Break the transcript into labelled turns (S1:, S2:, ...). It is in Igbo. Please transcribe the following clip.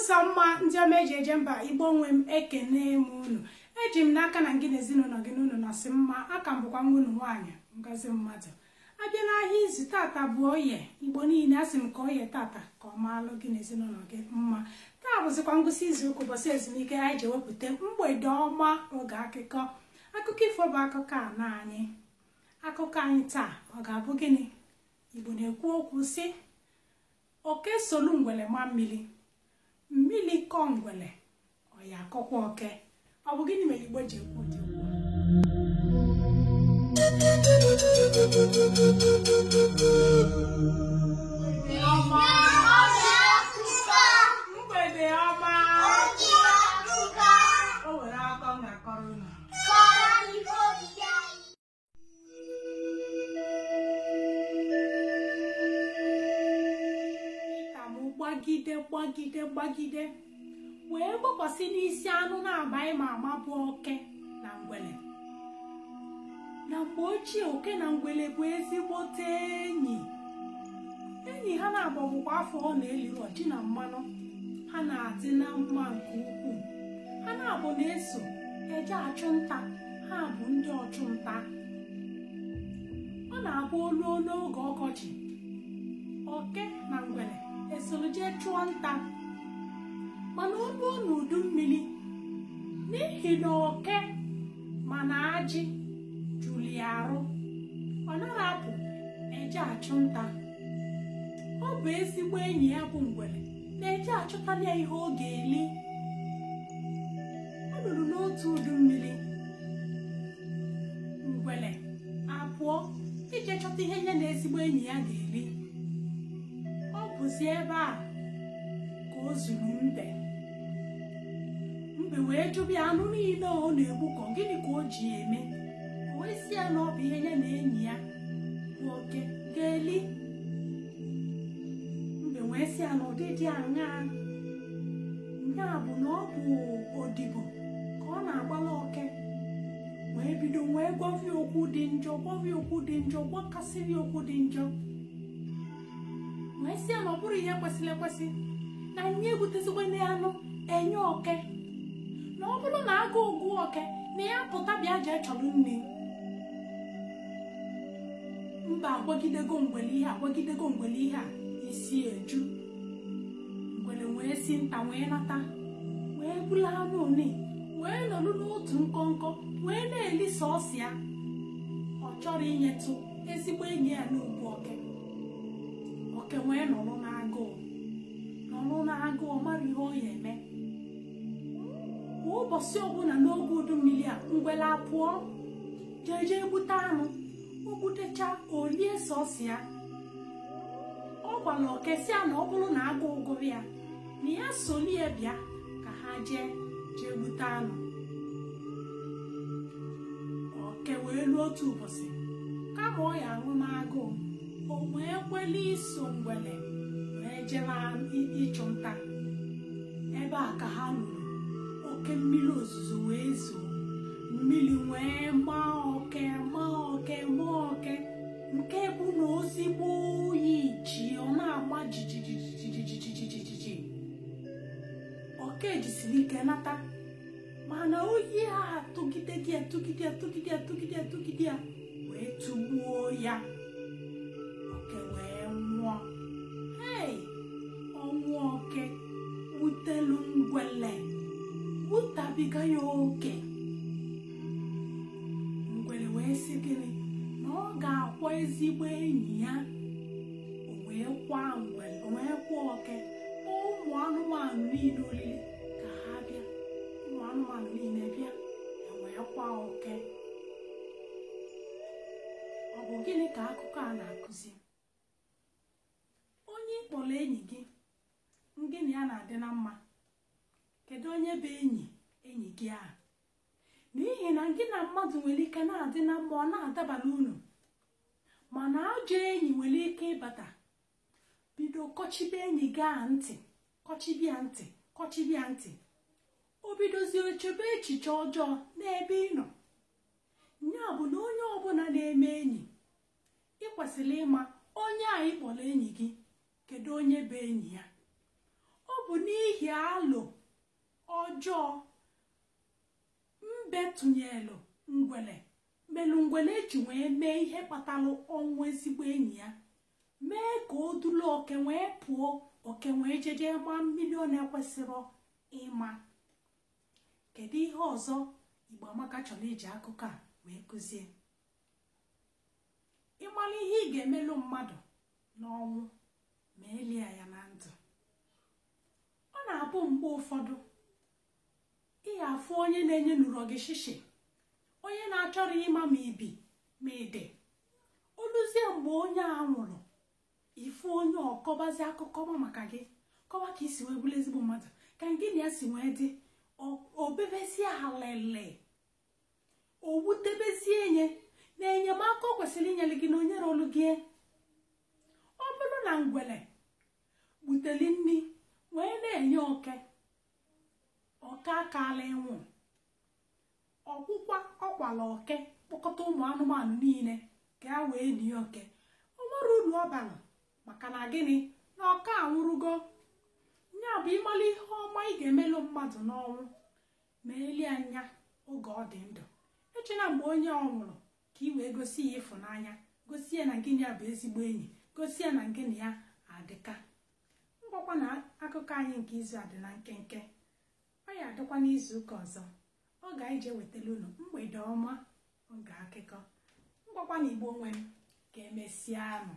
S1: Sọ mma ndị ọma eji eje mba Igbo nwe m ekene m unu. Eji m n'aka na gị na ezinụlọ gị n'unu na-asị mma. Aka m bụkwa nwa unu nwaanyị Ngozi Mmadụ. Abịa n'ahịa izu tata bụ oye Igbo niile, asị m ka oye tata ka ọ maalụ gị na ezinụlọ gị mma. Taa bụzikwa ngwụsị izu ụka, ụbọchị ezumike anyị ji ewepụta mgbede ọma oge akụkọ. Akụkọ ifo bụ akụkọ a na anyị. Akụkọ anyị taa ọ ga-abụ gịnị? Igbo na-ekwu okwu sị oke solu ngwele ma mmiri, mmiri kọọ ngwele ọ ya akọkwa oke. Ọ bụ gịnị mere Igbo ji ekwu ụdị okwu a? Mgbede ọma. O nwere akọ m ga-akọrọ unu. Gbagide gbagide gbagide wee gbakwasị n'isi anụ na-abaghị ma ama bụ oke na ngwele. Na mgbe ochie, oke na ngwele bụ ezigbote enyi. Enyi ha na-agbabụkwa afọ ọ na-eli ji na mmanụ. Ha na-adị na mma nke ukwuu. Ha na-abụ na-eso eje achụ nta. Ha bụ ndị ọchụnta. Ọ na-abụ olu n'oge ọkọchị, oke na ngwele esoro jee chụọ nta. Mana o ruo n'udu mmiri, n'ihi na oke mana ajị jụrụ ya arụ, ọ naghị apụ eje achụ nta. Ọ bụ ezigbo enyi ya bụ ngwele na-eje achụtala ya ihe ọ ga-eli. Ọ lụrụ n'otu udu mmiri, ngwele apụọ ije chọta ihe ya na ezigbo enyi ya ga-eli. Ọ bụzi ebe a ka o zuru mbe. Mbe wee jụbịa anụ niile ọ na-egbukọ gịnị ka o ji eme. O wee sị ya na ọ bụ ihe ya na enyi ya bụ oke ga-eli. Mbe wee sị ya na ụdị dị aṅaa nke a bụ na ọ bụ odibo ka ọ na-agbala oke. Wee bido wee gwavie okwu dị njọ, gwavie okwu dị njọ, gwakasịrị okwu dị njọ. Wee sị ya na ọ bụrụ ihe kwesịrị ekwesị na nye egwutezikwa n'anụ enye oke, na ọ bụrụ na agụụ gụọ oke na ya pụta bịa jee chọrọ nri. Mba agwagidego ngwele ihe agwagidego ngwele ihe a isi eju. Ngwele wee si nta wee nata, wee bulu anụ one wee nọrọ n'otu nkọnkọ wee na-eli sọọsị ya. Ọ chọrọ inyetụ ezigbo enyi ya n'ugwu oke. Oke wee nọrọ n'agụụ, nọrọ n'agụụ, mara ihe ọ ya eme. Kwa ụbọchị ọbụla n'oge udu mmiri a, ngwele apụọ jee jee gbute anụ. O gbutecha olie sọọsị ya. Ọ gwara oke sị ya na ọ bụrụ na agụụ gụrụ ya na ya solie bịa ka ha jee jee gbute anụ. Oke wee luo otu ụbọchị, kama ọ ya anwụ n'agụụ, o wee kwele iso ngwele wee jebe ịchụ nta. Ebe a ka ha lụrụ oke mmiri ozuzo wee zoo. Mmiri wee maa oke maa oke maa oke, nke bụ na ozigbo oyi ji ọ na-ama jijijijijijijijiji. Oke jisiri ike nata, mana oyi a atụgide gị atụgide atụgide atụgide atụgide ya wee tụgbuo ya. Oke wee nwụọ. Hei, ọnwụ oke wutelu ngwele, wutabiga ya oke. Ngwele wee sị gịnị? Na ọ ga-akwa ezigbo enyi ya. O wee kwa ngwele, o wee kwa oke, ụmụ anụmanụ niile oriri ka ha bịa. Ụmụ anụmanụ niile bịa, e wee kwa oke. Ọ bụ gịnị ka akụkọ a na-akụzi? Onye ịkpọrọ enyi gị, gịnị ya na-adị na mma? Kedu onye bụ enyi enyi gị ahụ? N'ihi na gị na mmadụ nwere ike na-adị na mma, ọ na-adabara unu, mana ajọ enyi nwere ike ịbata bido kọchibe enyi gị ahụ ntị, kọchibịa ntị, kọchibịa ntị. O bidozie chebe echiche ọjọọ n'ebe ị nọ. Ya bụ na onye ọbụla na-eme enyi, ị kwesịrị ịma onye a ị kpọrọ enyi gị, kedu onye bụ enyi ya. Ọ Ọ bụ n'ihi alụ ọjọọ mbe tụnyelu ngwele melu ngwele eji wee mee ihe kpatalụ ọnwụ ezigbo enyi ya, mee ka o dulu oke wee pụọ, oke wee jeje maa mmiri ọ na-ekwesịrọ ịma. Kedu ihe ọzọ Igbo Amaka chọrọ iji akụkọ a wee kụzie? Ịmara ihe ị ga-emelụ mmadụ n'ọnwụ, ma elie ya na ndụ. Ọ na-abụ mgbe ụfọdụ ị ga-afụ onye na-enye nụrọ gị shishi, onye na-achọrọ ịma ma ibi ma ị dị. Oluzie mgbe onye a nwụrụ, ifu onye ọkọbazi akụkọ ọma maka gị, kọwa ka isi wee bụrụ ezigbo mmadụ, ka gị na ya si wee dị, obebezie alele, o wutebezie nye na enyemaka o kwesịrị inyere gị na onyere olu gị. Ọ bụrụ na ngwele gbuteli nri wee na-enye oke, oke akala ịnwụ, ọkwụkwa ọkwala oke kpọkọta ụmụ anụmanụ niile ka a wee nie oke, o nwere uru ọ bara, maka na gịnị na oke anwụrụgo. Ya bụ ịmara ihe ọma ị ga-emelụ mmadụ n'ọnwụ, ma elie anya oge ọ dị ndụ. Echena mgbe onye ọ nwụrụ ka ị wee gosi ya ịfụnanya, gosi ya na gịnị ya bụ ezigbo enyi, gosi ya na gịnị ya adịka. Ngwakwa na akụkọ anyị nke izu a dị na nkenke, ọ ya adịkwa n'izu ụka ọzọ. Ọ ga-eji ewetara unu mgbede ọma oge akụkọ. Ngwakwa na Igbo nwe m, ka emesịa nụ.